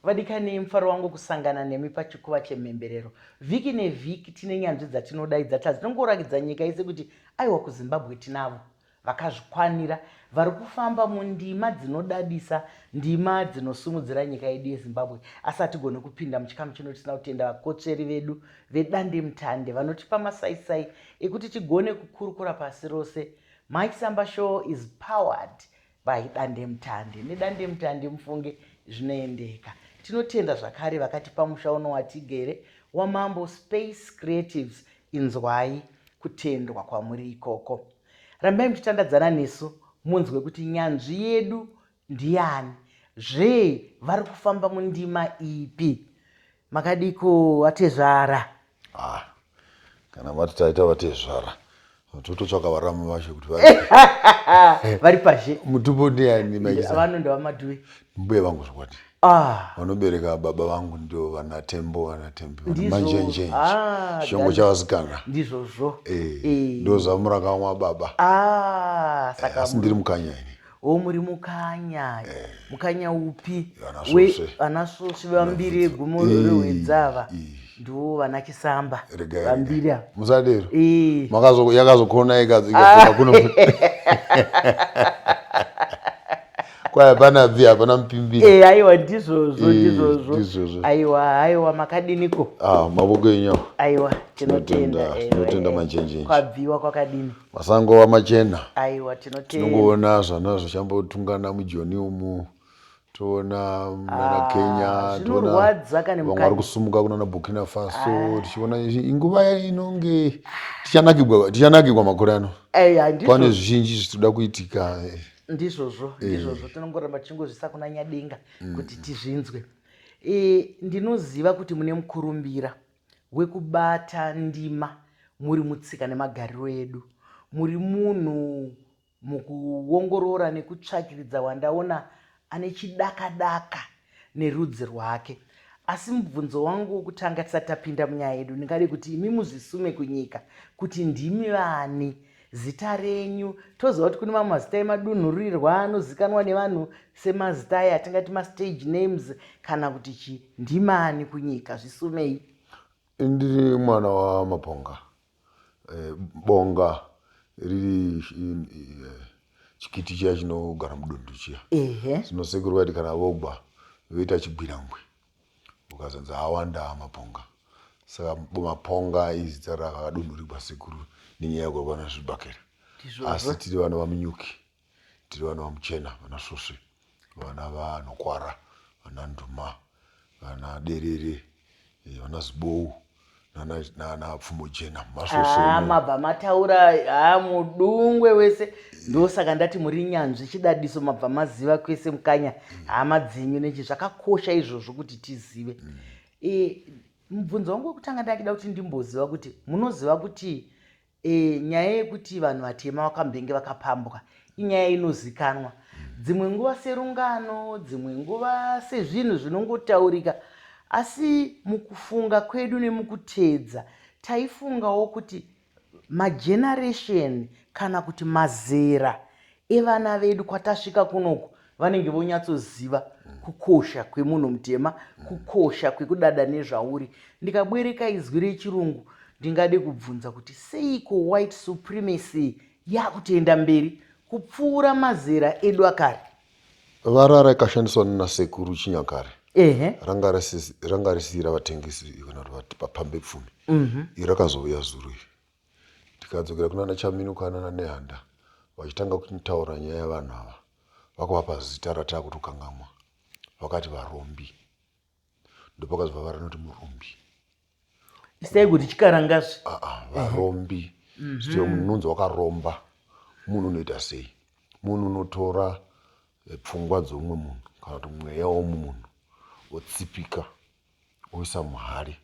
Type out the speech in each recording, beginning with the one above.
Vadikani, mufaro wangu kusangana nemi pachikuva chemhemberero. Vhiki nevhiki tine nyanzvi dzatinodaidza tadzinongorakidza nyika yese kuti aiwa kuZimbabwe tinavo vakazvikwanira vari kufamba mundima dzinodadisa, ndima dzinosumudzira nyika yedu yeZimbabwe. Asi hatigone kupinda muchikamu chino tisina kutenda vakotsveri vedu vedandemutande vanotipa masaisai ekuti tigone kukurukura pasi rose. Mike Samba Show is powered by dandemutande. Nedandemutande mufunge zvinoendeka. Tinotenda zvakare vakatipa musha uno watigere waMambo Space Creatives. Inzwai kutendwa kwamuri ikoko. Rambai muchitandadzana nesu munzwe kuti nyanzvi yedu ndiyani zvee vari kufamba mundima ipi. Makadiko vatezvara? Ah, kana mati taita vatezvara tototsvaka varamu vacho kuti vari pazhe. Mutupo ndiyani maisa? Vano ndevamaduwe. Mbuya vangu zvokwadi. Ah. Vanobereka baba vangu ndio vana Tembo, vana Tembo, vana Manjenjenje. Ah, Chiongo chavasikana. Ndizvozvo. Eh. eh. Ndo zamu rakamwa baba. Ah, saka eh, asi ndiri mukanya ini. O muri mukanya. Eh. Mukanya upi? Vana svosve vambiri yegumo eh, rehwedzava. Ndiwo vana Chisamba. Vambiri ava. Musadero. Eh. Makazo yakazokona ikadzoka ah. kuno. Kwai hapana bvi hapana mupimbiri. Eh, aiwa ndizvozvo eh, ndizvozvo. Ndizvozvo. Aiwa aiwa makadiniko? Ah, mavoko enyu awa. Aiwa tinotenda. Tinotenda eh, manjenjenje. Kwabviwa kwakadini? Masango wa machena. Aiwa tinotenda. Tinongoona zvana zvichambotungana mujoni umu. Toona nana ah, Kenya, toona vamwe vari kusumuka kunana Burkina Faso, ah. tichiona inguva inonge tichanakigwa tichanakigwa makore ano. Eh, Pane zvizhinji zvitoda kuitika. Ndizvozvo, eh. ndizvozvo tinongoramba tichingozvisa kuna Nyadenga mm. kuti tizvinzwe. E, ndinoziva kuti mune mukurumbira wekubata ndima muri mutsika nemagariro edu. Muri munhu mukuongorora nekutsvakiridza wandaona ane chidakadaka nerudzi rwake. Asi mubvunzo wangu wokutanga tisati tapinda munyaya yedu ndingade kuti imi muzvisume kunyika kuti ndimi vani, zita renyu. Toziva kuti kune mamwe mazita emadunhurirwa anozikanwa nevanhu semazita aya atingati mastage names kana kuti chii. Ndimi ani kunyika? Zvisumei. Ndiri mwana waMaponga. Eh, bonga riri eh, chikiti chiya chinogara mudundu chiya. Zvino sekuru vaiti kana vogwa voita chigwirangwe ukazanzi awanda maponga. Saka maponga izita rakadunhurirwa sekuru nenyaya yekurwa nazvibhakera. Asi tiri vana vaMunyuki, tiri vana vaMuchena, vana Svosve, vana vaNokwara, vana Nduma, vana Derere, eh, vana Zibou nana Pfumojena Masvosve. Ah, mabva mataura ah, mudungwe wese ndosaka ndati muri nyanzvi chidadiso mabva maziva kwese mukanya hama dzenyu nechi zvakakosha izvozvo kuti tizive mm. E, mubvunzo wangu wekutanga ndakida kuti ndimboziva kuti munoziva kuti E, nyaya yekuti vanhu vatema vakambenge vakapambwa inyaya inozikanwa dzimwe nguva serungano, dzimwe nguva sezvinhu zvinongotaurika. Asi mukufunga kwedu nemukuteedza taifungawo kuti mageneration kana kuti mazera evana vedu kwatasvika kunoku vanenge vonyatsoziva kukosha kwemunhu mutema, kukosha kwekudada nezvauri. Ndikabwereka izwi rechirungu ndingade kubvunza kuti seiko white supremacy yakutoenda mberi kupfuura mazera edu akare? Vara raikashandiswa nana sekuru chinyakare. Ehe. Ranga risiri ravatengesi kana kuti vapambepfumi. Mm -hmm. Iri rakazouya zuro iri. Tikadzokera kunana Chaminuka nana Nehanda vachitanga kutaura nyaya yevanhu ava vakavapa zita ratakutokangamwa vakati varombi ndopakazobva varanoti murombi. Isai kuti chikarangazve. Ah, ah, varombi mm -hmm. munhu unonzi wakaromba munhu unoita sei munhu unotora eh, pfungwa dzeumwe munhu kana kuti mweya womumwe munhu wotsipika oisa muhari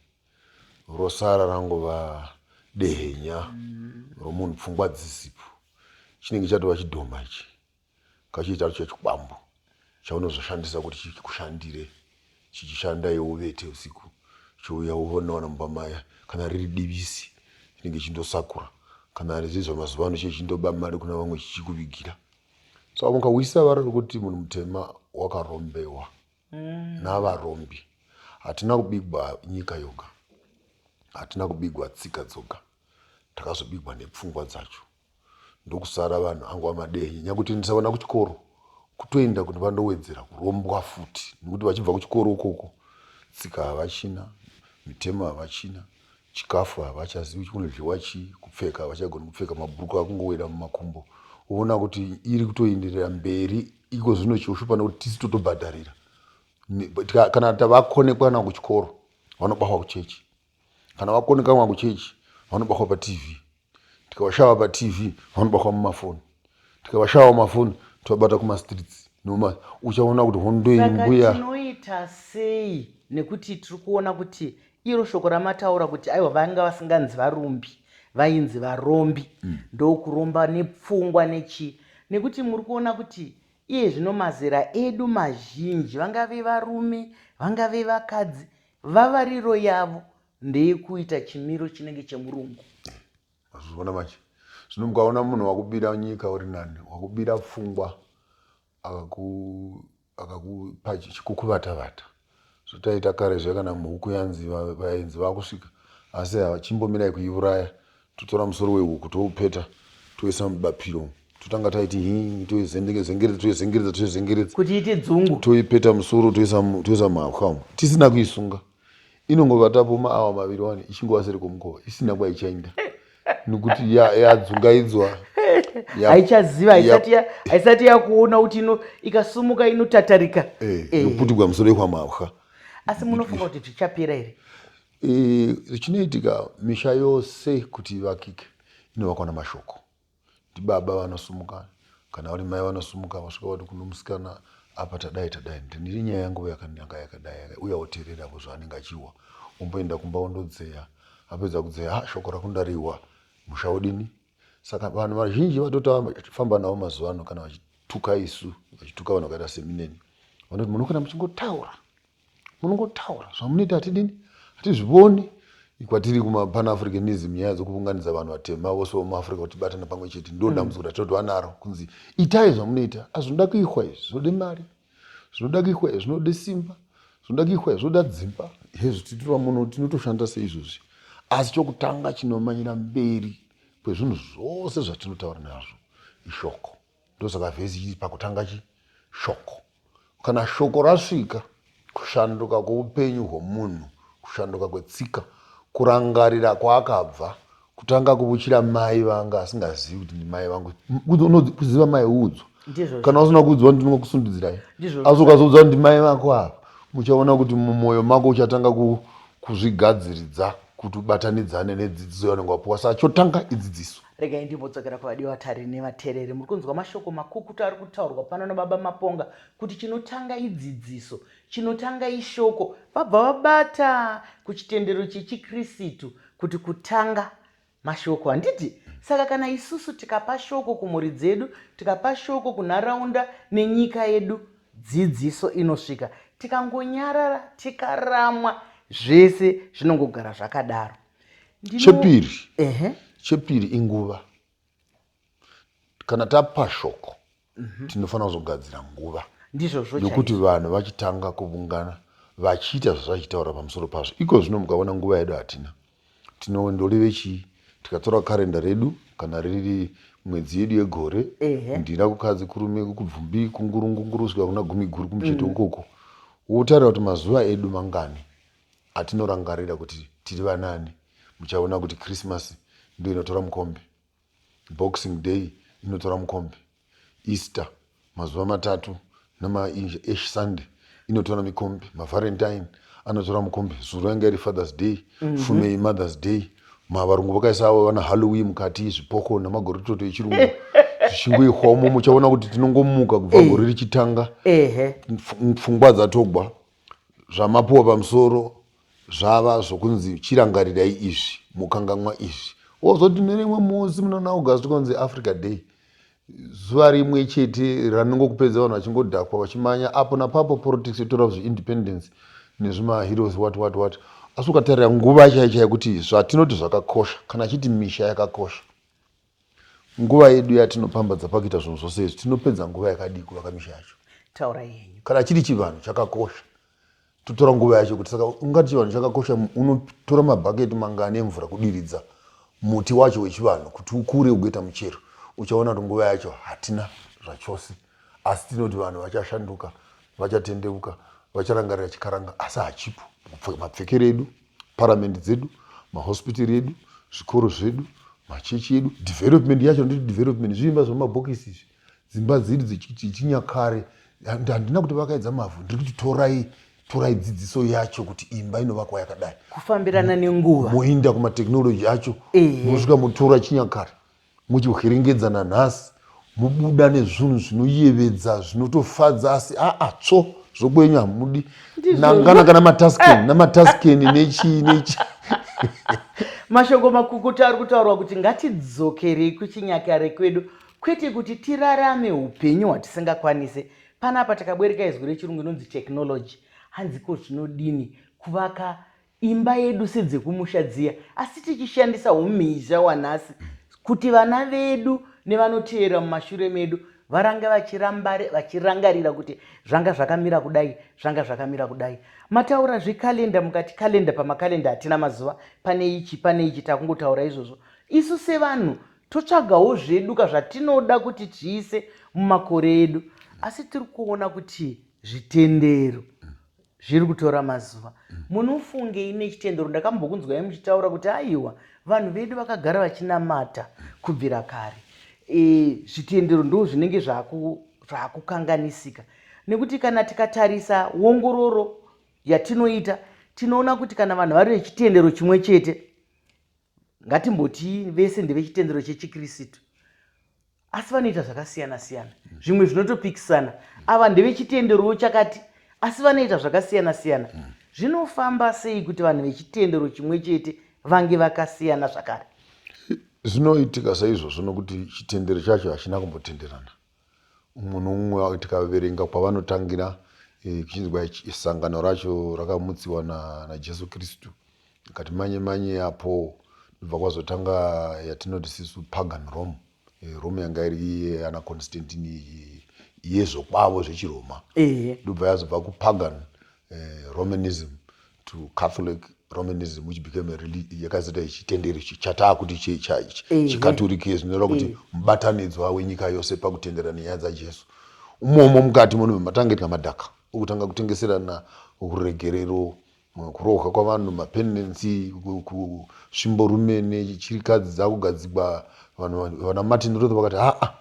rosara rangova dehenya romunhu pfungwa dzisipo chinenge chatova chidhoma ichi kachiita chechikwambo chaunozoshandisa kuti chikushandire chichishanda iwe uvete usiku chouya uonaona mumba maya kana riri divisi chinenge chindosakura kana riri zvamazuva ano chechindoba mari kuna vamwe chichikuvigira so mukahwisisa vara rekuti munhu mutema wakarombewa. Navarombi. Hatina kubigwa nyika yoga, hatina kubigwa tsika dzoga, takazobigwa nepfungwa dzacho. Ndokusara vanhu angova madenhe. Nyakutoendesa vana kuchikoro kutoenda kuti vandowedzera kurombwa futi, nekuti vachibva kuchikoro ukoko tsika havachina, mitemo havachina, chikafu havachazivi kunodyiwa chii, kupfeka havachagoni kupfeka, mabhuruku akungowira mumakumbo. Woona kuti iri kutoenderera mberi iko zvino chioshupa nekuti tisi totobhadharira. Kana tavakonekwa na kuchikoro vanobahwa kuchechi, kana vakonekanwa kuchechi vanobahwa paTV, tikavashava paTV vanobahwa mumafoni, tikavashava mumafoni tovabata kumastreets noma. Uchaona kuti hondo iyi mbuya tinoita sei, nekuti tiri kuona kuti iro shoko ramataura kuti aiwa vanga vasinganzi varumbi, vainzi varombi. Ndokuromba nepfungwa nechii, nekuti muri kuona kuti iye zvino mazera edu mazhinji, vangave varume vangave vakadzi, vavariro yavo ndeyekuita chimiro chinenge chemurungu. Mazviona manje, zvino mukaona munhu wakubira nyika uri nani, wakubira pfungwa, akakupa chikukuvatavata zvotaita kare zviya, kana huku yanzi vaenzi vakusvika, asi hachimbomirai kuiuraya, totora musoro wehuku toupeta, toisa mubapiro, totanga taiti hi, toizengeredza, toizengeredza, toizengeredza kuti ite dzungu, toipeta musoro, toisa muhapwa umu tisina kuisunga. Inongovatapo maawa 2 wani ichingova seri kwomukova isina kwaichainda, nekuti yadzungaidzwa. Haichaziva, haisati yakuona kuti ino ikasumuka inotatarika. Yoputigwa musoro yekwamahwa. Asi munofunga kuti zvichapera here? Chinoitika, misha yose kuti ivakike inovakwa namashoko. Ndibaba vanosumuka kana vari mai vanosumuka, vasvika vati kuno musikana, apa tadai tadai, ndiri nyaya yangu yakanaka yakadai, uya woteererapo zvaanenge achiwa, womboenda kumba wondodzeya. Apedza kudzeya, ha, shoko rakundariwa, musha wodini? Saka vanhu vazhinji vatotafamba navo mazuva ano, kana vachituka isu, vachituka vanhu vakaita semineni, vanoti munokana muchingotaura, munongotaura zvamunoita, hatidini, hatizvivoni. Kwatiri kumaPan-Africanism, nyaya dzokuunganidza vanhu vatema vose vomuAfrica kuti tibatane pamwe chete, ndo dambudziko ratoti vanaro, kunzi itai zvamunoita. Azvinoda kuihwa izvi, zvinode mari, zvinoda kuihwa izvi, zvinode simba, zvinoda kuihwa izvi, zvinoda dzimba. Hezvo titirwa muno tinotoshanda seizvozvi, asi chokutanga chinomanyira mberi kwezvinhu zvose zvatinotaura nazvo ishoko. Ndosaka vhesi ichiti pakutanga chi shoko. Kana shoko rasvika, kushanduka kwoupenyu hwomunhu, kushanduka kwetsika, kurangarira kwaakabva, kutanga kuvuchira mai vanga asingazivi kuti ndimai vangu. Kuziva mai uudzwa, kana usina kuudzwa ndinokusundidzirai, asi ukazoudzwa kuti ndimai vako ava, muchaona kuti mumwoyo mako uchatanga kuzvigadziridza kuti ubatanidzane nedzidziso yaunenge wapuwa. Saka chotanga idzidziso. Regai ndimbodzokera kuvadiwa vatari nevateereri. Muri kunzwa mashoko makukutu ari kutaurwa pano nababa Maponga kuti chinotanga idzidziso, chinotanga ishoko. Vabva vabata kuchitendero chechiKrisitu kuti kutanga mashoko, handiti? Saka kana isusu tikapa shoko kumhuri dzedu, tikapa shoko kunharaunda nenyika yedu, dzidziso inosvika. Tikangonyarara, tikaramwa, zvese zvinongogara zvakadaro. Chepiri, chepiri inguva. Kana tapa shoko, tinofanira kuzogadzira nguva ndizvozvo yokuti vanhu vachitanga kuvungana vachiita zvavachitaura pamusoro pazvo. Iko zvino mukaona nguva yedu hatina, tinondoreve chii? Tikatora karenda redu, kana riri mwedzi yedu yegore, Ndira, Kukadzi, Kurume, Kubvumbi, Kungurungunguru kusvika kuna Gumi Guru kumucheto ukoko, wotarira kuti mazuva edu mangani atinorangarira kuti tiri vanani, muchaona kuti Christmas ndo inotora mukombe, Boxing Day inotora mukombe, Easter mazuva 3 namaAsh Sunday inotora mikombe, maValentine anotora mukombe, zuro yanga iri Father's Day, fumei Mother's Day. Mavarungu vakaisa avo vana Halloween mukati, zvipoko namagoritoto echirungu zvichingoihwa umo. Muchaona kuti tinongomuka kubva gore richitanga, pfungwa dzatogwa, zvamapuwa pamusoro zvava zvokunzi chirangarirai izvi, mukangamwa izvi. Wozoti nerimwe musi munana August kunzi Africa Day, zuva rimwe chete ranongokupedza vanhu vachingodhakwa vachimanya apo napapo, politics yotora zveindependence nezvimaheroes, what what what. Asi ukatarira nguva chai chai kuti zvatinoti zvakakosha, kana chiti misha yakakosha, nguva yedu yatinopambadza pakuita zvinhu zvose izvi, tinopedza nguva yakadii kuvaka misha yacho? Taura yenyu. Kana chiri chivanhu chakakosha. Totora nguva yacho kuti saka ungati chivanhu chakakosha, unotora mabhaketi mangani emvura kudiridza muti wacho wechivanhu kuti ukure ugoita muchero. Uchaona kuti nguva yacho hatina zvachose, asi tinoti vanhu vachashanduka, vachatendeuka, vacharangarira chikaranga, asi hachipo. Mapfekero edu, paramende dzedu, mahospitari edu, zvikoro zvedu, machechi edu, development yacho, nditi development zviimba zvemabhokisi izvi, dzimba dzedu dzechinyakare, handina kuti vakaidza mavhu, ndiri kuti torai torai dzidziso yacho kuti imba inovakwa yakadai, kufambirana nenguva, moinda kumatechnology acho, mosvika motora chinyakare muchihwerengedza nanhasi, mobuda nezvinhu zvinoyevedza zvinotofadza, asi aa tsvo zvokwenyu hamudi nangana kana matasken namatasken nechii nechii. Mashoko makukutu ari kutaurwa kuti ngatidzokerei kuchinyakare kwedu, kwete kuti tirarame upenyu hwatisingakwanise. Panapa takabwereka izwi rechirungu inonzi technology. Hanzi ko zvinodini kuvaka imba yedu sedzekumusha dziya, asi tichishandisa umhizha hwanhasi, kuti vana vedu nevanoteera mumashure medu varange vachirangarira kuti zvanga zvakamira kudai, zvanga zvakamira kudai. Mataura zvekalenda, mukati kalenda, pamakalenda hatina mazuva, pane ichi, pane ichi, takungotaura izvozvo. Isu sevanhu totsvagawo zvedu ka zvatinoda kuti tiise mumakore edu, asi tiri kuona kuti zvitendero zviri kutora mazuva. Munofungei nechitendero? Ndakambokunzwai muchitaura kuti aiwa, vanhu vedu vakagara vachinamata kubvira kare. Zvitendero ndo zvinenge zvakukanganisika, nekuti kana tikatarisa ongororo yatinoita, tinoona kuti kana vanhu vari vechitendero chimwe chete, ngatimboti vese ndevechitendero chechikristu, asi vanoita zvakasiyana siyana, zvimwe zvinotopikisana. Ava ndevechitenderowo chakati, asi vanoita zvakasiyana siyana. Zvinofamba sei kuti vanhu vechitendero chimwe chete vange vakasiyana zvakare? Zvinoitika saizvozvo nokuti chitendero chacho hachina kumbotenderana. Umwe noumwe, tikaverenga kwavanotangira, kuchinzwa sangano racho rakamutsiwa naJesu Kristu, kati manye manye apo ndobva kwazotanga yatinoti sisu pagan Rome. Rome yanga iri ana Constantine yezvokwavo zvechiroma, ndobva yazobva kupagan Romanism to Catholic Romanism, which became a yakazoita chitendero chataakuti chikatorike, zvinoreva kuti mubatanidzwa wenyika yose pakutendera nenyaya dzaJesu. Umomo mukati munobva matange madhaka okutanga kutengeserana, kuregerero, kurohwa kwavanhu, mapendency, kusvimborume nechirikadzi dzakugadzikwa. Vanhu vana Martin Luther vakati haa,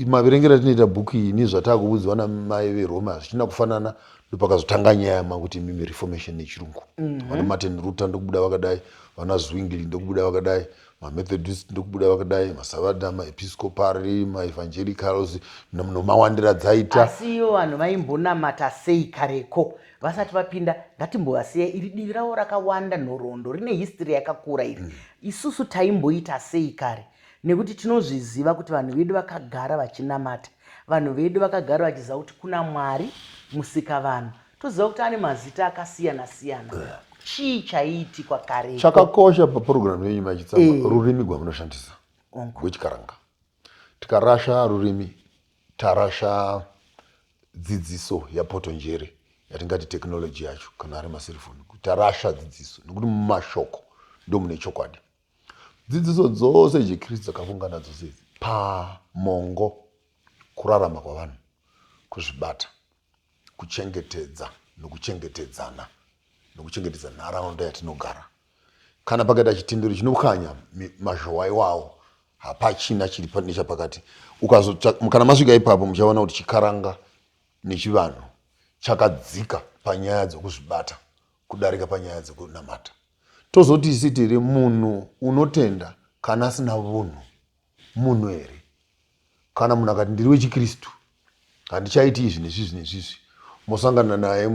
maverengero atinoita bhuku iyi nezvatakuudzwa namai veRoma hazvichina kufanana. Ndopakazotanga nyaya makuti imimi Reformation nechirungu. Vana Martin Luther ndokubuda vakadai, vana Zwingli ndokubuda vakadai, maMethodist ndokubuda vakadai, masavada, maepiscopari, maevangelicals, nomawandira dzaita. Asi ivo vanhu vaimbonamata sei kareko vasati vapinda? Ngatimbovasiya iri divi ravo rakawanda nhoroondo, rine history yakakura iri. Isusu taimboita sei kare? Nekuti tinozviziva kuti vanhu vedu vakagara vachinamata, vanhu vedu vakagara vachiziva kuti kuna Mwari musika vanhu, toziva kuti ane mazita akasiyana siyana. Chii chaiitikwa kareko? Chakakosha papurogiramu yenyu machitsamba, rurimi gwamunoshandisa rwechikaranga. Tikarasha rurimi, tarasha dzidziso yapotonjere yatingati technology yacho, kana ari maserifoni, tarasha dzidziso, nekuti mumashoko ndo mune chokwadi. Dzidziso dzose dzechikristu dzakavungana dzose idzi pamongo kurarama kwavanhu, kuzvibata, kuchengetedza nokuchengetedzana nokuchengetedza nharaunda yatinogara. Kana pakaita chitendero chinopwanya mazhowa iwawo, hapachina chiri nechapakati. Kana masvika ipapo, muchaona kuti chikaranga nechivanhu chakadzika panyaya dzokuzvibata kudarika panyaya dzekunamata. Tozoti isi tiri munhu unotenda kana asina vunhu, munhu here? Kana munhu akati ndiri wechikristu, handichaiti izvi nezvizvi nezvizvi, mosangana naye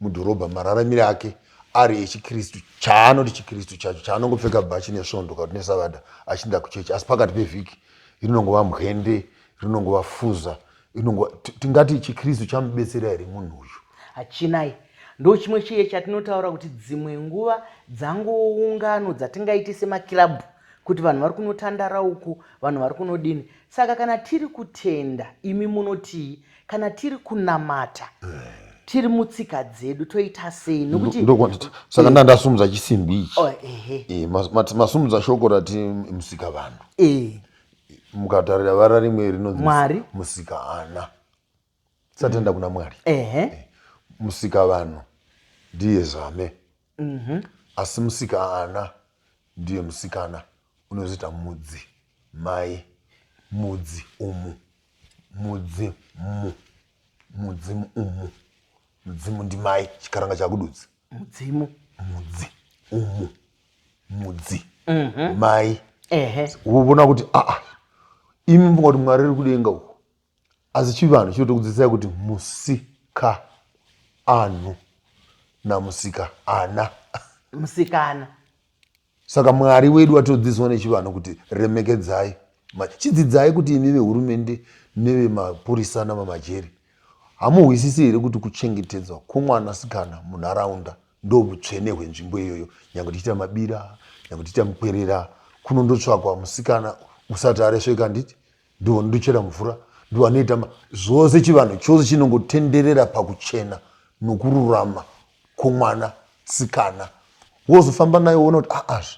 mudhorobha, mararamire ake ari echikristu, chaanoti chikristu chacho chaanongopfeka bhachi nesvondo kana kuti nesavada achienda kuchechi, asi pakati pevhiki rinongova mbwende, rinongova fuza, rinongova, tingati chikristu chamubetsera here munhu uyu? Hachinai. Ndo chimwe chiye chatinotaura kuti dzimwe nguva dzangoungano dzatingaite semakirabhu, kuti vanhu vari kunotandara uku, vanhu vari kunodini. Saka kana tiri kutenda, imi munotii? Kana tiri kunamata, Tiri mutsika dzedu toita sei nokuti Ndokwanditi saka ndandasumudza chisimbi ichi. Oh, ehe. Masumudza shoko rati musika vanhu. Mukatarira vara rimwe rinonzi Mwari. Musika ana. Tisatenda kuna Mwari. Ehe. Musika vanhu ndiye zame. Asi musika ana ndiye musikana unozoita mudzi mai mudzi umu mudzi mu mudzimu umu mudzimu ndimai chikaranga chakududzi mudzimu mudzi umu mudzi mai. Ehe. Wovona kuti aa imi mfunga kuti Mwari riri kudenga uku, asi chivanhu chinotokudzidzisai kuti musika anhu namusika ana. Musikana. Saka Mwari wedu watodzidziswa nechivanhu kuti remekedzai, chidzidzai kuti imi vehurumende nevemapurisa namamajeri hamuhwisisi here kuti kuchengetedzwa kwomwanasikana munharaunda ndo vutsvene hwenzvimbo iyoyo. Nyange tichiita mabira, nyange tichiita mukwerera, kunondotsvakwa musikana usati aresveka, handiti ndivo vanondochera mvura, ndivo vanoita zvose. Chivanhu chose chinongotenderera pakuchena nokururama kwomwana sikana. Wozofamba naye woona kuti aazve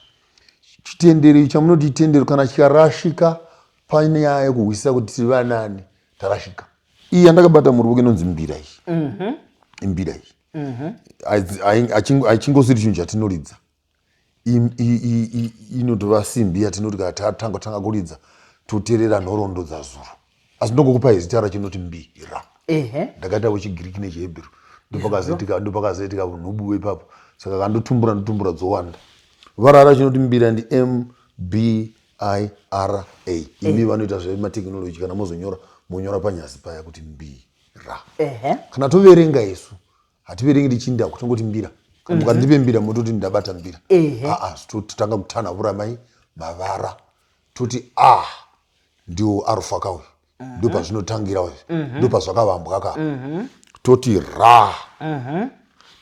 chitendero chamunoti chitendero kana chikarashika panyaya yekuhwisisa kuti tiri vanani, tarashika. Iyi yandakabata muruoko inonzi mbira iyi. Imbira iyi haichingosiri chinhu chatinoridza, inotova simbi yatinoti kana tatanga tanga kuridza toteerera nhoroondo dzazuro. Asi ndongokupai zita rachinoti mbira. Ndakaita wechigiriki nechihebheru, ndopakazoitika nhubu ipapo. Saka kandotumbura ndotumbura dzowanda. Vara rachinoti mbira ndi M B I R A. Imi vanoita zvematekinoloji kana mozonyora monyora panyasi paya kuti mbira. Kana toverenga isu hativerengi tichinda kutongoti mbira. Kana mukandipe mbira mototi ndabata mbira. Aa, totanga kutanhavura mai mavara, toti a ndiwo arufa kauyu, ndo pazvinotangira uyu, ndo pazvakavambwa ka. Toti ra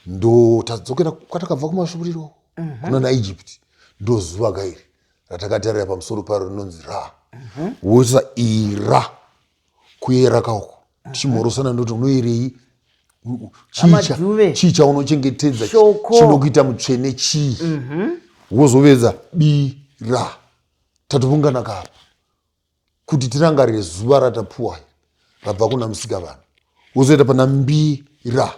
ndo tadzokera kwatakabva kumasvuriro kuna naEgypt, ndo zuva kairi ratakatarira pamusoro paro rinonzi ra. Woisa ira kuyera kauko, tichimhorosana ndoti unoyerei, Amadhuve. chii chaunochengetedza Shoko. chinokuita mutsvene chii. Wozovedza bira, tatovungana kapa kuti tirangarire zuva ratapuwa rabva kuna musika vanhu. Wozoita pana mbira,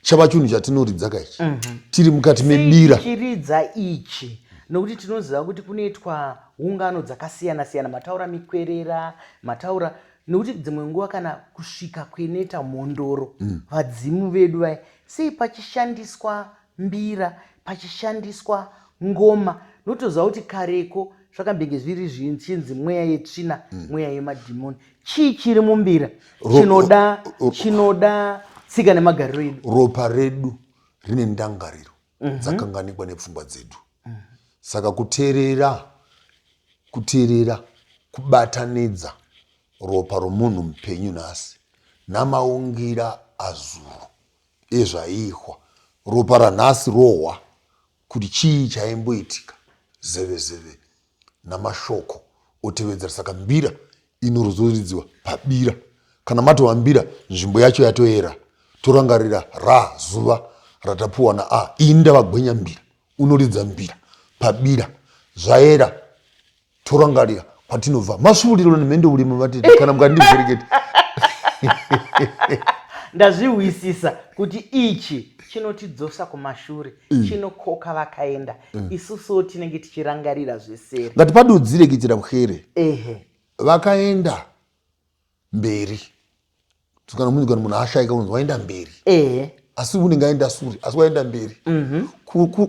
chava chinhu chatinoridza kaichi tiri mukati mebira. Chiridza ichi nokuti tinoziva kuti kunoitwa ungano dzakasiyana siyana, mataura mikwerera, mataura nokuti dzimwe nguva kana kusvika kwenoita mhondoro vadzimu vedu vaya, sei pachishandiswa mbira, pachishandiswa ngoma? Notoziva kuti kareko zvakambenge zviri zvichinzi mweya yetsvina, mweya yemadhimoni. Chii chiri mumbira chinoda tsika nemagariro edu? Ropa redu rine ndangariro dzakanganikwa nepfungwa dzedu. Saka kuteerera kubatanidza ropa romunhu mupenyu nhasi namaungira azuro ezvaihwa, ropa ranhasi rohwa kuti chii chaimboitika, zeve zeve namashoko otevedzera. Saka mbira inorozoridziwa pabira. Kana matova mbira, nzvimbo yacho yatoera. Torangarira ra zuva ratapuwa na a ini ndavagwenya mbira, unoridza mbira pabira, zvaera, torangarira kwatinobva, masvuriro nemhendo urimo vatete kana mukandibvereketa. Ndazvihwisisa kuti ichi chinotidzosa kumashure, chinokoka vakaenda. Isusuwo tinenge tichirangarira zvesere. Ngatipadudzire kuitira pwere. Ehe. Vakaenda mberi, kana munhu, kana munhu ashaika unonzi waenda mberi. Ehe. Asi unenge aenda sure, asi waenda mberi.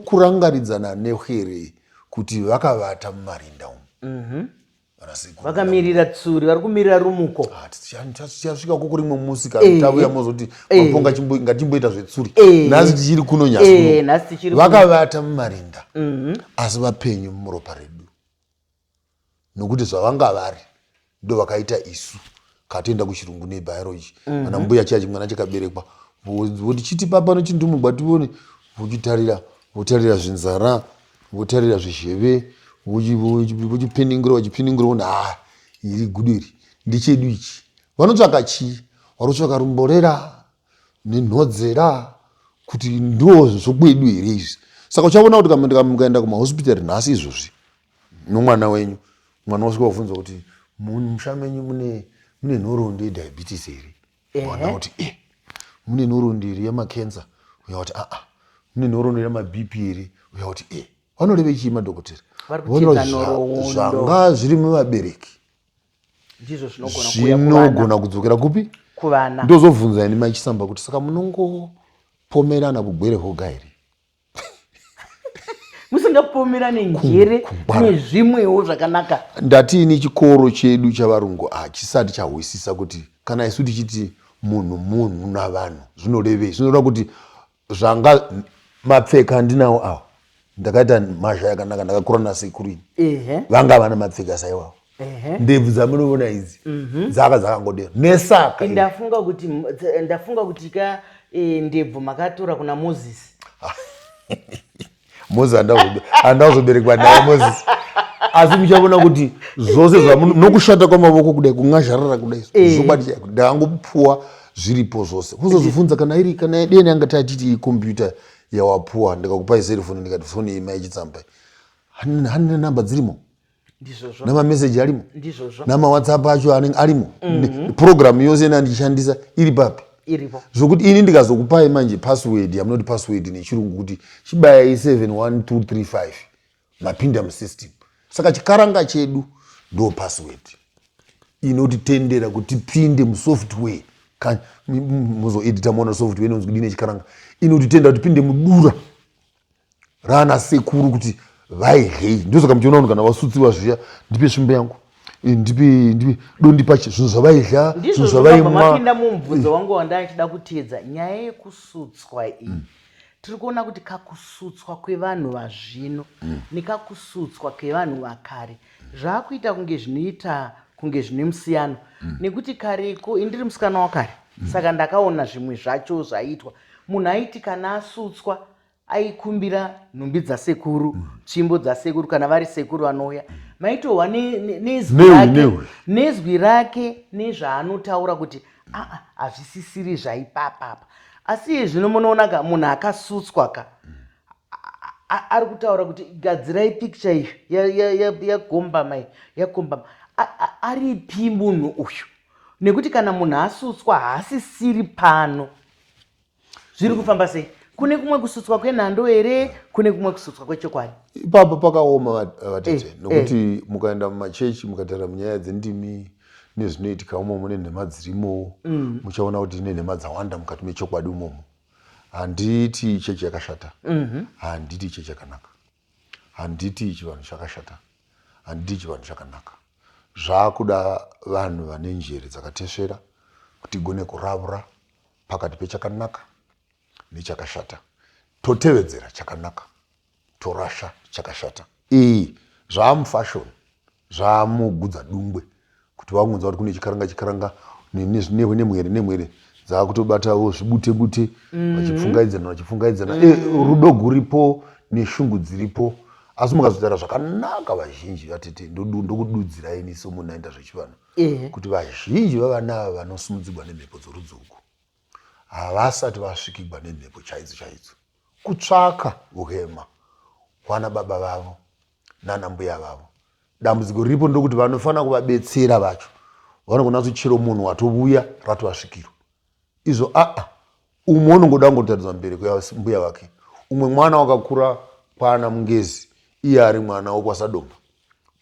Kurangaridzana nepwere kuti vakavata mumarinda umu. Vanasekuru vakamirira tsuri, vari kumirira rumuko. Ah, tichasvika koko rimwe musi kana tavuya mozoti maponga ngatimboita zvetsuri. Nhasi tichiri kuno nyasi kuno. Nhasi tichiri kuno. Vakavata mumarinda asi vapenyu muropa redu, nokuti zvavanga vari ndo vakaita isu. Katoenda kuchirungu nebiology, kana mbuya chiya chimwana chakaberekwa voti chiti papa nochintumugwa tione, vochitarira, votarira zvinzara, votarira zvizheve, vochipiningura, vachipiningura, voona ha iri gudo iri ndechedu ichi. Vanotsvaka chii? Vari kutsvaka rumborera. Nenhodzera kuti ndo zvokwedu here izvi. Saka uchaona kuti kana mukaenda kumahospitari nhasi izvozvi nomwana wenyu, mwana wasvika wabvunzwa kuti mumusha menyu mune mune nhoroondo yediabetes here, mwana kuti e mune nhoroondo here yemacancer, uya kuti aa, mune nhoroondo yemabp here, uya kuti e. Vanoreve chii madhokotera? Zvanga zviri muvabereki ndizvo zvinogona kudzokera kupi? Kuvana. Ndozobvunza ini maichisamba kuti saka munongopomerana kugwere hoga here? Musingapomerane njere nezvimwewo zvakanaka. Ndati ini chikoro chedu chavarungu hachisati chahwisisa kuti kana isu tichiti munhu munhu navanhu zvinorevei. Zvinoreva kuti zvanga mapfeka andinawo awa, ndakaita mhazha yakanaka, ndakakura nasekuru ini, vanga vana mapfeka saiwawo. Ndebvu dzamunoona idzi dzaka dzakangodero nesaka. Ndafunga kuti ndafunga kuti ka ndebvu makatora kuna Moses. Moses handazoberekwa naye Moses, asi muchaona kuti zvose nokushata kwamavoko kudai, kun'azharara kudai, zvokwadi chaiko ndakangopuwa zviripo zvose. Kuzozvibvunza kana iri kana deni anga tatiti ikombiyuta yawapuwa, ndikakupai serifoni, ndikati foni iyi maichitsamba hanina namba dzirimo namameseji arimo namawhatsapp acho anenge arimo, purogiramu yose yandichishandisa iri papi? Zvokuti ini ndikazokupai manje password yamunoti password nechirungu kuti chibayai 71235, mapinda musystem. Saka chikaranga chedu ndo password inotitendera kuti tipinde musoftware. Muzoedita muona software inonzi kudini yechikaranga inotitenda kuti tipinde mudura raana sekuru kuti vaidyei. Ndosaka muchiona vanhu kana vasutsiwa zviya, ndipe svimbo yangu, ndipe, ndipe, dondipa zvinhu zvavaidya, zvinhu zvavaimwa. Mapinda mumubvunzo wangu wandachida kuteedza, nyaya yekusutswa iyi. Tiri kuona kuti kakusutswa kwevanhu vazvino nekakusutswa kwevanhu vakare zvaakuita kunge zvinoita kunge zvine musiyano, nekuti kareko, indiri musikana wakare, saka ndakaona zvimwe zvacho zvaiitwa. Munhu aiti kana asutswa aikumbira nhumbi dzasekuru, tsvimbo dzasekuru, kana vari sekuru vanouya, maitohwa nezwi rake nezvaanotaura kuti aa, hazvisisiri zvaipapapa. Asi iye zvino munoona ka munhu akasutswa ka ari kutaura kuti gadzirai picture iyo yagombama, iyi yagombama. Aripi munhu uyu? Nekuti kana munhu asutswa haasisiri pano. Zviri kufamba sei? Kune kumwe kusutswa kwenhando here? Kune kumwe kusutswa kwechokwadi? Ipapo pakaoma, vatete, nokuti mukaenda mumachechi mukataura munyaya dzendimi nezvinoitika umomo nenhema dzirimo, muchaona kuti nenhema dzawanda mukati mechokwadi umomo. Handiti chechi yakashata, handiti chechi yakanaka, handiti chivanhu chakashata, handiti chivanhu chakanaka. Zvaakuda vanhu vane njere dzakatesvera kuti igone kuravura pakati pechakanaka nechakashata, totevedzera chakanaka, torasha chakashata. Iyi zvaamufashoni, zvaamugudza dungwe kuti vakunzwa kuti kune chikaranga, chikaranga nemwere nemwere dzaakutobatawo zvibute bute, vachipfungaidzana, vachipfungaidzana. Rudo guripo neshungu dziripo, asi mukazotaura zvakanaka vazhinji vatete, ndokududzirai ini somunhu aenda zvechivanhu kuti vazhinji vavana ava vanosumudzigwa nemhepo dzorudzi uku havasati vasvikigwa nemhepo chaidzo chaidzo. Kutsvaka uhema hwana baba vavo nana mbuya vavo. Dambudziko riripo ndokuti vanofanira kuvabetsera vacho vanogona kuti chero munhu watovuya ratovasvikiro izvo aa, umwe unongoda kungotaridza mubereko yambuya vake. Umwe mwana wakakura kwana Mungezi, iye ari mwana wokwaSadomba,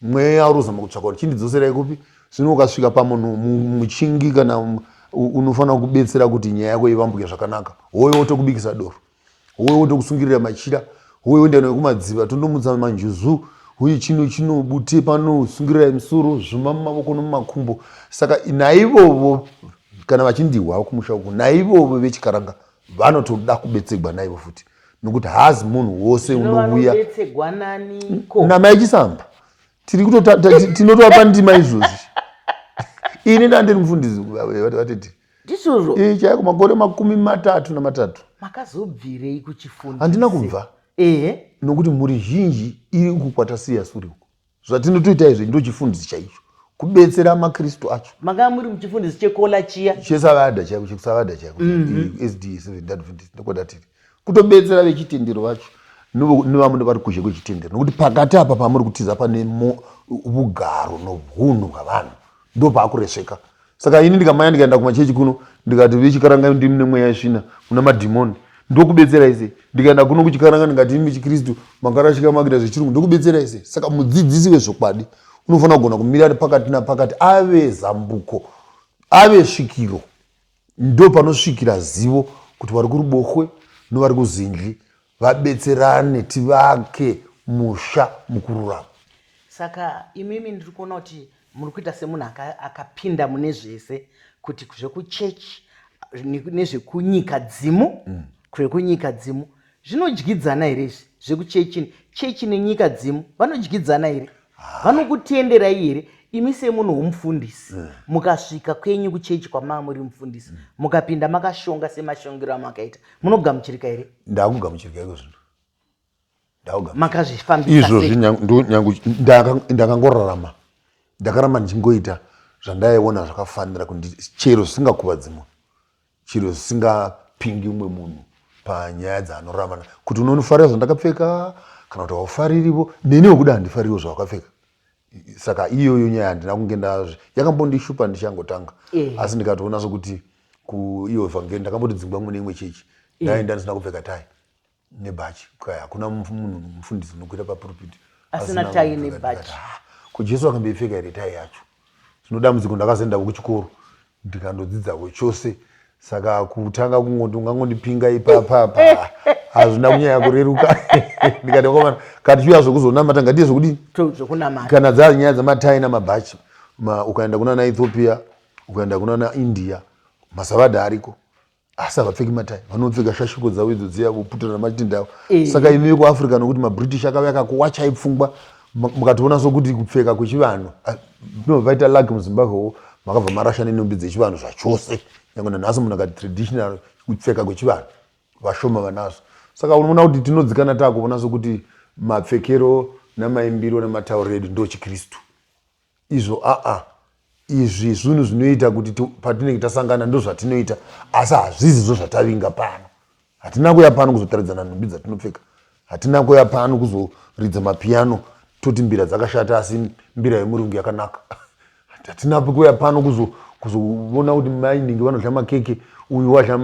mweya uri kuzama kutsvaka kuti chindidzoserai kupi. Zvino ukasvika pamunhu muchingi kana unofanira kubetsera kuti nyaya yako ivambuke zvakanaka, hoyo wotokubikisa doro, hoyo wotokusungirira machira, hoyo woenda naye kumadziva, tondomutsa manjuzu, uye chino chino bute pano, sungirirai musoro, zvuma mumavoko nomumakumbo. Saka naivovo kana vachindihwa kumusha uku, naivovo vechikaranga vanotoda kubetsegwa naivo futi, nokuti haazi munhu wose unouya. Namai Chisamba tiri tinotovapa ndima izvozvi. Ini ndandiri mufundisi, vatete. Ndizvozvo. Chaiko, makore 33. Makazobvirei kuchifundisi? Handina kubva. Nokuti mhuri zhinji iri uku kwatasiya suri uku, zvatinotoita izvi ndo chifundisi chaicho. Kubetsera maKristu acho. Makanga muri muchifundisi chekola chiya. Chesavada chaiko, chekusavada chaiko. SD Seventh Adventist ndokwatatiri. Kutobetsera vechitendero vacho nevamwe vari kuzhe kwechitendero, nokuti pakati apa pamuri kutiza pane vugaro nohunhu hwavanhu ndopaakuresveka. Saka ini ndikamanya ndikaenda kumachechi kuno ndikati vechikaranga ndimi nemweya yesvina muna madhimoni, ndokubetserai sei? Ndikaenda kuno kuchikaranga ndikati imi chikristu makarashika makuita zvechirungu, ndokubetserai sei? Saka mudzidzisi wezvokwadi unofanira kugona kumira pakati napakati, ave zambuko, ave svikiro. Ndo panosvikira zivo kuti vari kuruboshwe novari kuzindli vabetserane tivake musha mukururama. Saka imimi ndiri kuona kuti muri kuita semunhu akapinda mune zvese, kuti zvekuchechi nezvekunyika dzimu. Zvekunyika dzimu zvinodyidzana here izvi? Zvekuchechi, chechi nenyika dzimu vanodyidzana here? Vanokutenderai here imi semunhu womufundisi? Mukasvika kwenyu kuchechi kwamaa muri mufundisi, mukapinda makashonga semashongero amakaita, munogamuchirika here? Ndakugamuchirika iko zvino. Makazvifambisa izvozvi? Ndakangorarama, ndakaramba ndichingoita zvandaiona zvakafanira kundi, chero zvisingakuvadzi munhu, chero zvisingapingi umwe munhu panyaya dzaanorarama, kuti unofarira zvandakapfeka kana kuti haufaririvo. Neni wekuda handifaririwo zvawakapfeka. Saka iyoyo nyaya handina kunge ndazvi, yakambondishupa ndichangotanga, asi ndikatoona sokuti kuiyo vhangeri ndakamboti dzingwa mune imwe chechi, ndaenda ndisina kupfeka tai nebhachi. Kaya hakuna munhu mufundisi unokwira papurupiti asina tai nebhachi. Ko Jesu akamboipfeka here tai yacho? Zvino dambudziko, ndakazoendavo kuchikoro ndikandodzidzavo chose. Saka kutanga kungoti ungangondipinga ipapapa hazvina kunyanya kureruka. Ndikati vakomana, kati chiuya zvokuzonamata, ngatiye zvokudini? Zvokunamata. Kana dzaa nyaya dzamatai namabhachi, ukaenda kunana Ethiopia, ukaenda kunana India, masavadha ariko, asi havapfeki matai, vanopfeka shashiko dzavo idzo dziya, voputira namatinda avo. Saka imi vekuAfrica, nokuti maBritish akauya akakuwachai pfungwa, mukatoona sokuti kupfeka kwechivanhu no vaita luck muZimbabwewo, makabva marasha nenhumbi dzechivanhu zvachose. Nyange nanhasi munhu akati traditional kupfeka kwechivanhu, vashoma vanazvo. Saka unoona kuti tinodzikana takuona sokuti mapfekero namaimbiro namatauriro edu ndo chikristu. Izvo aa izvi zvinhu zvinoita kuti patinenge tasangana ndozvatinoita, asi hazvizizvo zvatavinga pano. Hatina kuya pano kuzotaridzana nhumbi dzatinopfeka, hatina kuya pano kuzoridza mapiyano toti mbira dzakashata asi mbira yemurungu yakanaka. Hatina kuya pano kuzoona kuti mainingi vanodya makeke, uyu wadya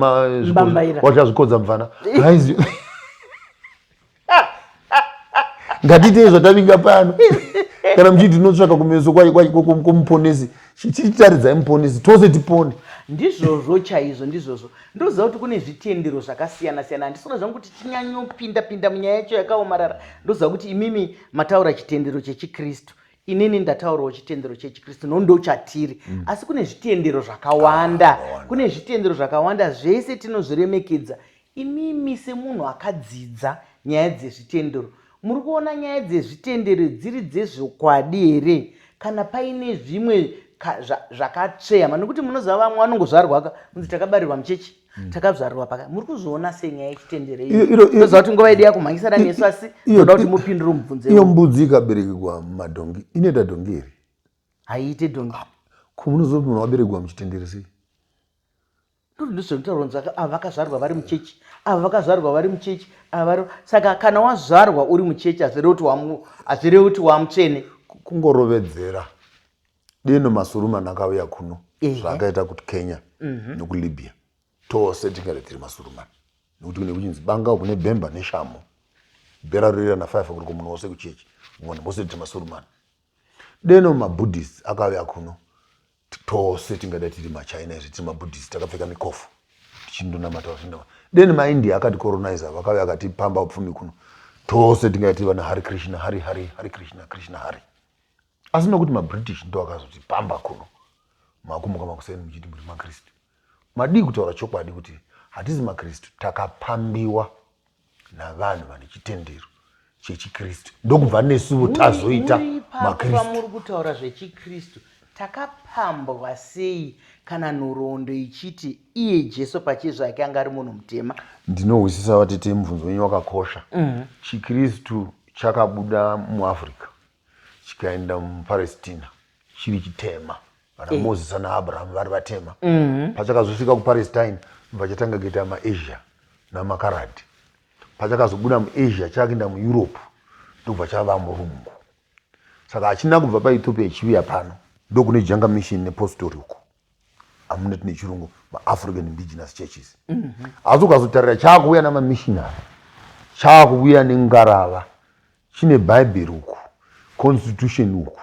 wadya zvikodza mvana. Haizi ngatiitei zvatavinga pano. Kana muchiti tinotsvaka kumeso kwomuponesi, chitaridzai muponesi tose tipone. Ndizvozvo chaizvo, ndizvozvo. Ndoziva kuti kune zvitendero zvakasiyana siyana. Handisona zvangu kuti tinyanyopinda pinda munyaya yacho yakaomarara. Ndoziva kuti imimi mataura chitendero chechikristu, inini ndataurawo chitendero chechikristu, nondo chatiri. Asi kune zvitendero zvakawanda. Kune zvitendero zvakawanda, zvese tinozviremekedza. Imimi semunhu akadzidza nyaya dzezvitendero, muri kuona nyaya dzezvitendero dziri dzezvokwadi here, kana paine zvimwe zvakatsveyama? Nekuti munoziva vamwe vanongozvarwa ka, kunzi takabarirwa muchechi, takazvarirwa paka. Muri kuzviona sei nyaya yechitendero iyi? Ndoziva kuti nguva yedu yakumhanyisana nesu, asi ndoda kuti mupindure mubvunzo. Iyo mbudzi ikaberekegwa mumadhongi inoita dhongi here? Haiite dhongi. Ko munozoti munhu waberekwa muchitendero sei? Ndozvinotaurwa kunzi ava vakazvarwa vari muchechi, ava vakazvarwa vari muchechi, ava vari. Saka kana wazvarwa uri muchechi hazvirevi kuti hazvirevi kuti wamutsvene. Kungorovedzera. Deno masurumani akauya kuno zvaakaita kuKenya nekuLibya, tose tingave tiri masurumani, nekuti kune kuchinzi banga, kune bhemba neshamo, bhera rorira na5 kuri kumunhu wose kuchechi, vanhu vose tiri masurumani. Deno maBuddhist akauya kuno, tose tingadai tiri maChina izvi, tiri maBuddhist takapfeka mikofu tichindonamata vachinda. Deni maIndia akati colonizer vakauya akatipamba upfumi kuno, tose tingadai tiri vana Hari Krishna Hari Hari Hari Krishna Krishna Hari. Asi nokuti maBritish ndo akazotipamba kuno, makumuka makuseni muchiti muri maKristu. Madii kutaura chokwadi kuti hatisi maKristu, takapambiwa navanhu vane chitendero chechikristu, ndokubva nesuwo tazoita maKristu. Muri kutaura zvechikristu, takapambwa sei kana nhoroondo ichiti iye Jesu pachezvake anga ari munhu mutema? Ndinohwisisa vatete, mubvunzo wenyu wakakosha. Chikristu chakabuda muAfrica chikaenda muPalestina. Chiri chitema, vana Moses naAbraham vari vatema. Pachakazosvika kuPalestine, bva chatanga kuita maAsia namakaradi. Pachakazobuda muAsia chakuenda muEurope, ndobva chava murungu. Saka hachina kubva paEthiopia chichiuya pano. Ndokune Janga Mission nepostori uko amunoti nechirungu maAfrican Indigenous Churches. Asi ukazotarira, chaakuuya namamissionary, chaakuuya nengarava, chine Bhaibheri uku, constitution uku,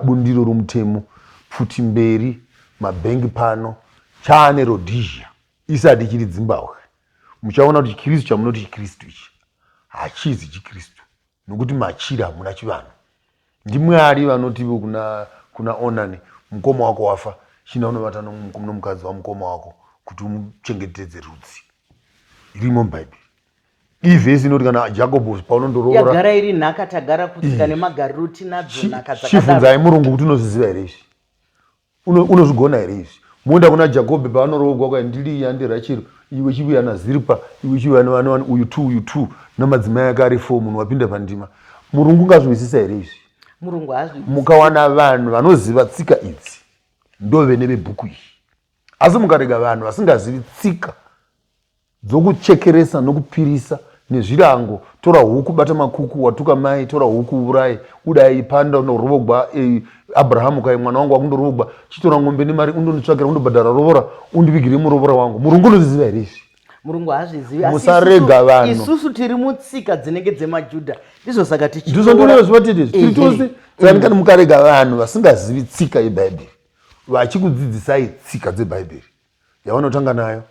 bundiro romutemo, pfuti mberi, mabhengi pano, chaane Rhodesia isati chiri Zimbabwe. Muchaona kuti chiKristu chamunoti chiKristu ichi hachizi chiKristu, nokuti machira hamuna chivanhu. NdiMwari vanotivo kuna Onani, mukoma wako wafa, chinda unovata nomukadzi wamukoma wako kuti umuchengetedze rudzi. Irimo muBhaibheri. Ivhesi inoti kana Jakobho paunondoroora, Yagara iri nhaka, tagara kutsika nemagariro, tinadzo nhaka dzakadaro. Chibvunzai murungu kuti unozviziva here izvi, unozvigona here izvi. Moenda kuna Jakobhe paanoroogwa, kwa ndiLiya, ndiRachel, iwe chiuya naZiripa, iwe chiuya nevana, uyu two, uyu two, namadzimai ake ari four. Munhu wapinda pandima, murungu ungazvinzwisisa here izvi? Murungu haazvi. Mukawana vanhu vanoziva tsika idzi, ndovene vebhuku iyi. Asi mukarega vanhu vasingazivi tsika dzokuchekeresa nokupirisa nezvirango, tora huku, bata makuku, watuka mai, tora huku uraye, udai panda unorovogwa. Abrahamu kai, mwana wangu wakundorovogwa, chitora ng'ombe nemari undonditsvakira, undobhadhara rovora, undivigire murovora wangu. Murungu unozviziva here izvi? Murungu haazvizivi. Asi Musarega vanhu. Isusu tiri mutsika dzinenge dzemaJudha, ndizvo saka Ndizvo ndoreva zvivatete tiri tose. Saka kana mukarega vanhu vasingazivi tsika yeBhaibheri vachikudzidzisai tsika dzebhaibheri yavanotanga nayo,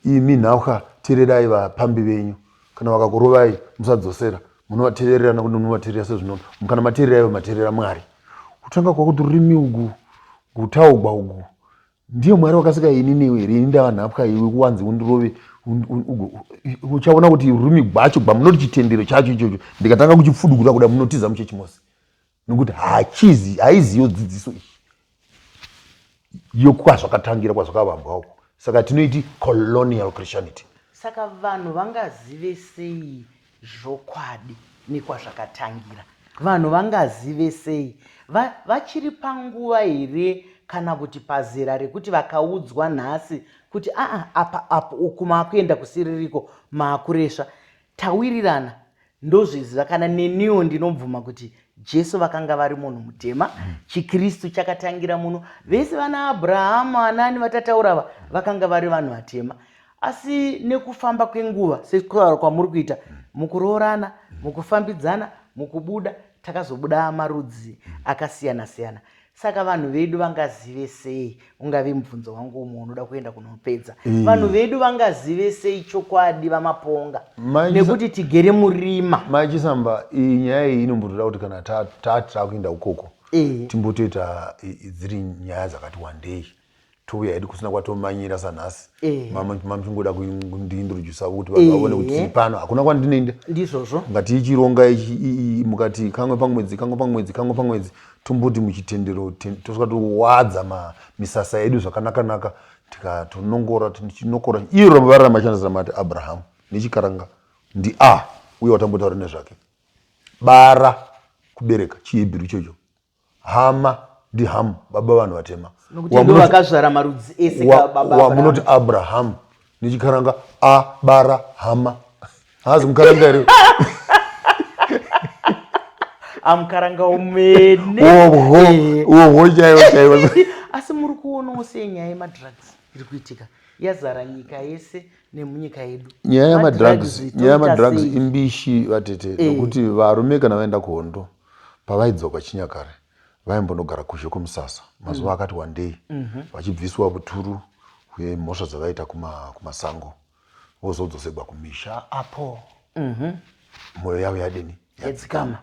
imi nhauka, teererai vapambi venyu, kana vakakurovai musadzosera, munovateerera nokuti munovateerera sezvino kana mateerera ivo mateerera Mwari. Kutanga kwakuti rurimi ugu gutaugwa ugu ndiye Mwari wakasika ini newe here? Ini ndava nhapwa, iwe kuwanzi undirove. Uchaona kuti rurimi gwacho gwamunoti chitendero chacho ichocho, ndikatanga kuchipfudugura kuda, munotiza muchechi mose, nokuti hachizi, haiziyo dzidziso iyi yokwazvakatangira, kwazvakavambwa uko. Saka tinoiti colonial Christianity. Saka vanhu vangazive sei zvokwadi nekwazvakatangira? Vanhu vangazive sei? Vachiri panguva here kana kuti pazera rekuti vakaudzwa nhasi kuti aa, apa apo uku maakuenda kusiririko, maakuresva? Tawirirana, ndozviziva, kana neniwo ndinobvuma kuti Jesu vakanga vari munhu mutema. ChiKristu chakatangira muno, vese vana Abrahamu, anani vatataura ava vakanga vari vanhu vatema. Asi nekufamba kwenguva, sekutaura kwamuri kuita, mukuroorana, mukufambidzana, mukubuda, takazobuda marudzi akasiyana siyana. Saka vanhu vedu vangazive sei? Ungave mubvunzo wangu umwe unoda kuenda kunopedza. Vanhu vedu vangazive sei chokwadi, VaMaponga, nekuti tigere murima? Mai Chisamba, iyi nyaya iyi inombotoda kuti kana tati takuenda ukoko, timbotoita dziri nyaya dzakati wandei, touya hedu kusina kwatomanyira sanhasi. Mamuchingoda kundiintrodusa kuti vanhu vaone kuti tiri pano, hakuna kwandinoenda. Ndizvozvo. Ngatiichironga ichi, mukati kamwe pamwedzi, kamwe pamwedzi, kamwe pamwedzi, tomboti muchitendero, tosvika towadza misasa yedu zvakanaka-naka, tikatonongora, tichinokora iro vara ramashandisa mati Abrahamu nechikaranga ndi a uye watambotaura nezvake, bara, kubereka, chiHebheru ichocho. Hama ndiHamu, baba vanhu vatema. Nokuti ndo vakazvara marudzi ese. Baba Wamunoti Abrahamu nechikaranga abara hama, haazi mukaranga here? Amukaranga umene. Oho. Oho, chaivo chaivo. Asi muri kuonawo sei nyaya yemadrugs iri kuitika, yazara nyika yese nemunyika yedu? Nyaya yemadrugs, Madrugs nyaya yemadrugs toita sei? Imbishi, vatete, nokuti varume kana vaenda kuhondo, pavaidzoka chinyakare, vaimbonogara kuzhe kwemusasa mazuva akati wandei, vachibviswa vuturu hwemhosva dzavaita kumasango, vozodzosegwa kumisha apo mwoyo yavo yadini? Yadzikama.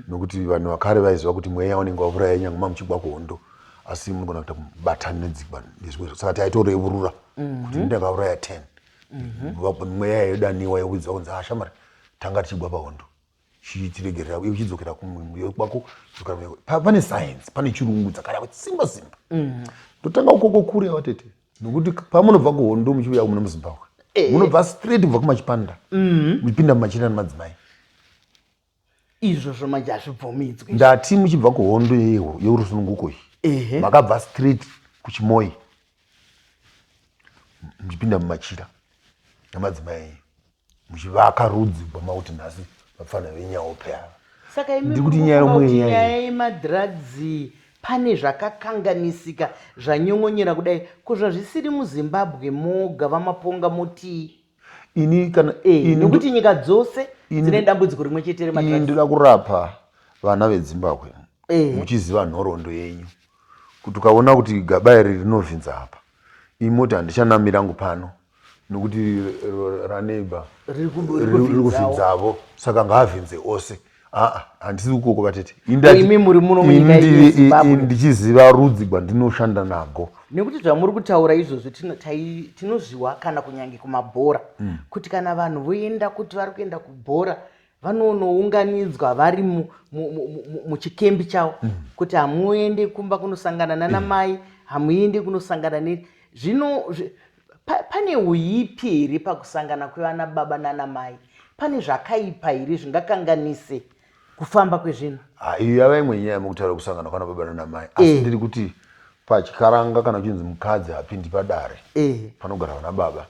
Nokuti vanhu vakare vaiziva kuti mweya unenge wauraya, nyange mamuchigwa kuhondo, asi munogona kuita kubatanidzigwa nezvimwe. Saka taitorevurura kuti ndakauraya 10, mweya yodaniwa, yokudzwa kunzi, "Ashamari, tanga tichigwa pahondo, chitiregerera," uye uchidzokera kumwoyo kwako, dzokera kumwoyo. Pane science, pane chirungu dzakada simba simba. Ndotanga ukoko kure, vatete, nokuti pamunobva kuhondo muchiuya muno muZimbabwe, munobva straight kubva kumachipanda, muchipinda mumachira nemadzimai. Izvozvo manje hazvibvumidzwi. Ndati muchibva kuhondo yerusununguko iyi, makabva straight kuChimoyi muchipinda mumachira namadzimai enyu muchivaka rudzi rwamakuti nhasi vapfana venyaope ava. Saka imi Ndiri kuti nyaya munofunga kuti yomweya nyaya iyi. yemadrugs pane zvakakanganisika zvanyongonyera kudai ko zvazvisiri muZimbabwe moga vaMaponga motii? Ini kana Eh, ini nokuti nyika dzose ini dzine dambudziko rimwe chete ini remadrugs. ndoda kurapa vana veZimbabwe Eh. muchiziva nhoroondo yenyu kuti ukaona kuti gaba iri rinovhinza apa imi moti handichanami rangu pano nokuti raneighbor Riri riri kuvhinzawo. kuvhinzavo saka ngaavhinze ose. Aa, handisi ukoko vatete. Imi muri muno munyika Ini yeZimbabwe. ndichiziva rudzi gwandinoshanda nago. Nekuti zvamuri kutaura izvozvo tinozviwa kana kunyange kumabhora kuti kana vanhu voenda kuti vari kuenda kubhora vanonounganidzwa vari muchikembi chavo kuti hamuende kumba kunosangana nana mai, hamuende kunosangana ne zvino pane uipi here pakusangana kwevana baba nana mai? Pane zvakaipa here zvingakanganise kufamba kwezvinhu? Ha, iyo yava imwe nyaya yemukutaura kusangana kwana baba nana mai, asi ndiri kuti pachikaranga kana uchinzi mukadzi hapindi padare panogara vana baba,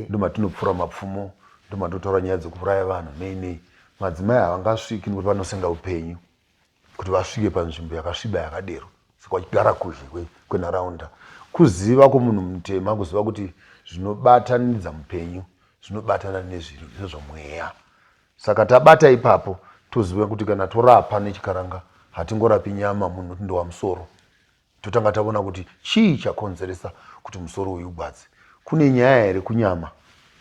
ndomatinopfura mapfumo, ndomatotaura nyaya dzekuuraya vanhu nei nei. Madzimai havangasviki nekuti vanosenga upenyu kuti vasvike panzvimbo yakasviba yakadero, saka vachigara kuzhe kwenharaunda. Kuziva kwomunhu mutema kuziva kuti zvinobatanidza mupenyu zvinobatana nezvomweya. Saka tabata ipapo toziva kuti kana torapa nechikaranga hatingorapi nyama munhu kuti ndowa musoro. Totanga taona kuti chii chakonzeresa kuti musoro uyu ugwadze. Kune nyaya here kunyama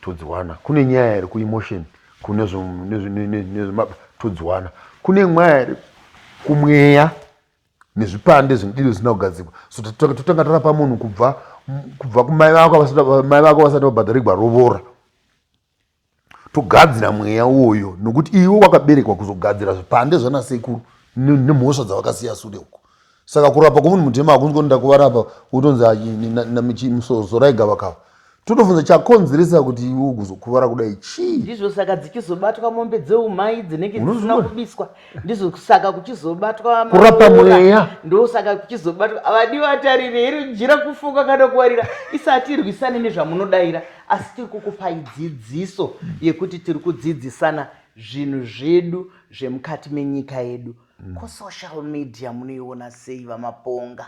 todziwana, kune nyaya here kuemotion kune todziwana, kune nyaya here kumweya nezvipande zvinodiro zvisina kugadzikwa. So totanga tarapa munhu kubva kumai vako mai vako vasati vabhadharigwa rovora, togadzira mweya uwoyo nokuti iwe wakaberekwa kuzogadzira zvipande zvana sekuru nemhosva dzavakasiya sure uko. Saka kurapa kwomunhu mutema hakunzi kuti ndakuvarapa wotonzi zorai gavakava. Totobvunza chakonzeresa kuti iwe ugozokuvara kudai chii. Ndizvo saka dzichizobatwa mombe dzeumai dzinenge dzisina Unozviona? kubiswa, ndizvo saka kuchizobatwa Kurapa maroora, mweya. ndosaka kuchizobatwa vadiwa tarire iri jira kufuka kana kuwarira. Isati irwisane nezvamunodaira, asi tiri kukupai dzidziso yekuti tiri kudzidzisana zvinhu zvedu zvemukati menyika yedu. Ko social media munoiona sei vaMaponga?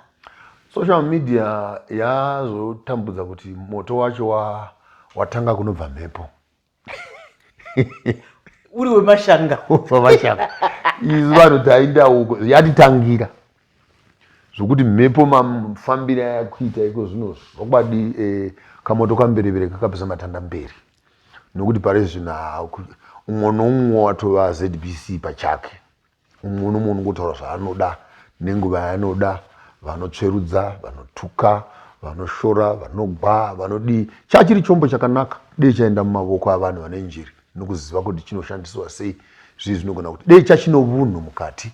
Social media yazotambudza kuti moto wacho watanga kunobva mhepo. Uri wemashanga. Wemashanga. Isu vanhu taenda uko yatitangira zvokuti mhepo mafambire ayakuita iko zvino zvokwadi kamoto kamberevere kakapisa matanda mberi nokuti pari zvino umwe noumwe watova ZBC pachake. Umwe nomumwe unongotaura zvaanoda nenguva yaanoda, vanotsverudza, vanotuka, vanoshora, vanogwa, vanodii. Chachiri chombo chakanaka dei chaenda mumavoko avanhu vane njere nokuziva kuti chinoshandiswa sei. Zvii zvinogona kuti dei chachino vunhu mukati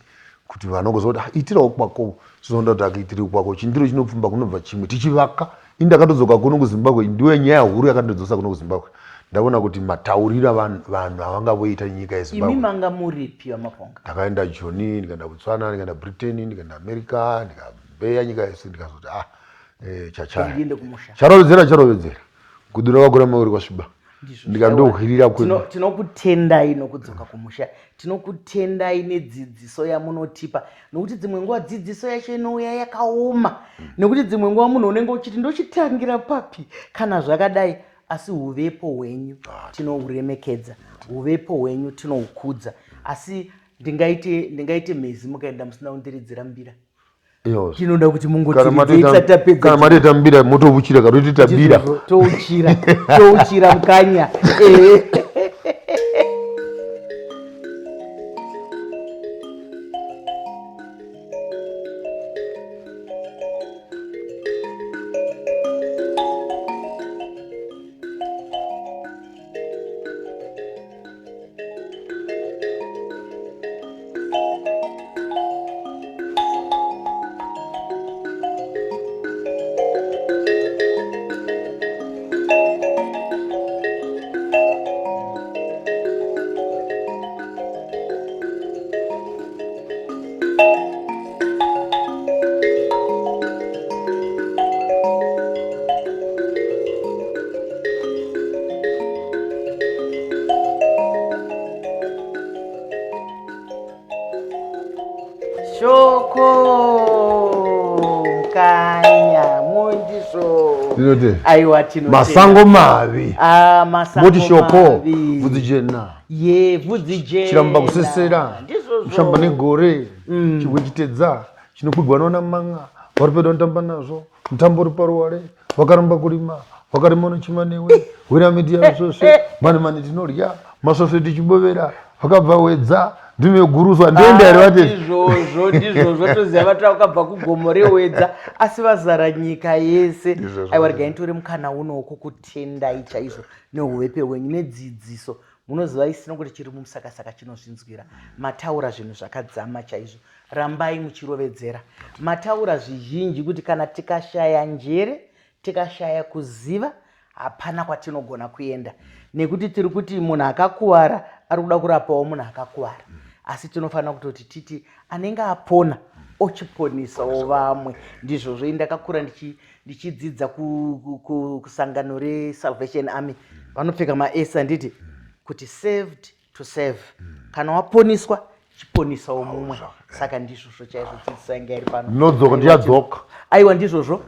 kuti vanogoziva kuti itirawo kwako, zvinoda kuti akuitire kwako, chindiro chinopfumba kunobva chimwe tichivaka. Ini ndakatodzoka kuno kuZimbabwe, ndiyo nyaya huru yakandidzosa kuno kuZimbabwe. Ndaona kuti mataurira vanhu avangavoita nyika yeZimbabwe. Imi manga muripi vaMaponga? Ndakaenda Joni, ndikaenda Botswana, ndikaenda Britain, ndikaenda America, ndikabeya nyika yese, ndikazoti chachaya. Ndiende kumusha. Charovedzera, charovedzera. Gudu rakakura mauri kwasviba. Ndizvo. Ndikandohwirira kwedu. Tinokutendai nokudzoka kumusha. Tinokutendai nedzidziso yamunotipa, nokuti dzimwe nguva dzidziso yacho inouya yakaoma, nekuti dzimwe nguva munhu unenge uchiti ndochitangira papi kana zvakadai, asi huvepo hwenyu tinohuremekedza, huvepo hwenyu tinohukudza. Asi ndingaite mhezi mukaenda musina kundiridzira mbira. Tinoda kuti mungotiridza tapedza. Kana matoita mbira motovuchira, kana totoita bira. Ndizvozvo, touchira, touchira mukanya. Mukanya mondizvo. Tinoti Aiwa tinotenda. Masango mavi. Ah, masango Moti shoko mavi. bvudzi jena. Ye, bvudzi jena. Chiramba kusesera. Ndizvozvo. Kushamba negore. Chigwe chitedza chinokwigwa nona manga. Vari pedo vanotamba nazvo. Mutambo uri paruware. Vakaramba kurima. Vakarima unochema newe. Hwira miti yasvosve. Mani mani tinorya. Masvosve tichibovera. Vakabva wedza. Ndimi yeguruswa. Ndiende here Ah, vatete? Ndizvozvo, ndizvozvo toziva vati vakabva kugomo rewedza asi vazara nyika yese. Ndizvozvo. Aiwa regai nditore mukana uno wokukutendai chaizvo neuvepe hwenyu nedzidziso. Munoziva isina kuti chiri mumusakasaka chinozvinzwira. Mataura zvinhu zvakadzama chaizvo. Rambai muchirovedzera. Mataura zvizhinji kuti kana tikashaya njere, tikashaya kuziva, hapana kwatinogona kuenda nekuti tiri kuti munhu akakuvara ari kuda kurapawo munhu akakuvara asi tinofanira kutoti titi anenge apona ochiponisawo vamwe. Ndizvozvo ini ndakakura ndichidzidza kusangano reSalvation Army, vanopfeka maes handiti, kuti saved to serve. Kana waponiswa chiponisawo mumwe. Saka ndizvozvo chaizvo dzidziso yanga iri pano. Ndinodzoka, ndichadzoka. Aiwa ndizvozvo.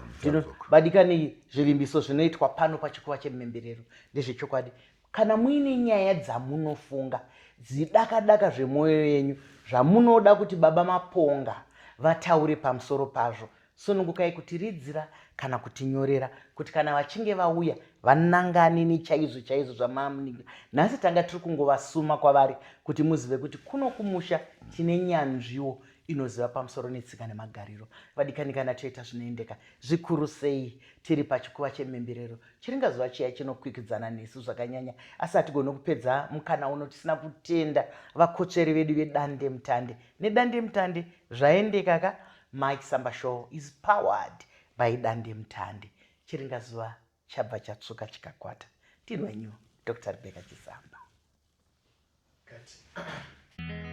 Vadikani, zvivimbiso zvinoitwa pano pachikuva chemhemberero ndezvechokwadi. Kana muine nyaya dzamunofunga zidakadaka zvemwoyo yenyu zvamunoda kuti Baba Maponga vataure pamusoro pazvo, sunungukai kutiridzira kana kutinyorera kuti kana vachinge vauya vanangane nechaizvo chaizvo zvamamuninga. Nhasi tanga tiri kungovasuma kwavari kuti muzive kuti kuno kumusha tine nyanzviwo inoziva pamusoro netsika nemagariro. Vadikani, kana toita zvinoendeka zvikuru sei tiri pachikuva chemhemberero chiringazuva chiya chinokwikwidzana nesu zvakanyanya, asi hatigoni kupedza mukana uno tisina kutenda vakotsveri vedu vedandemutande. Nedandemutande zvaendeka ka. Mike Samba Show is powered by Dandemutande. Chiringazuva chabva chatsvuka chikakwata. Ndini wenyu Dr. Rebecca Chisamba. Cut.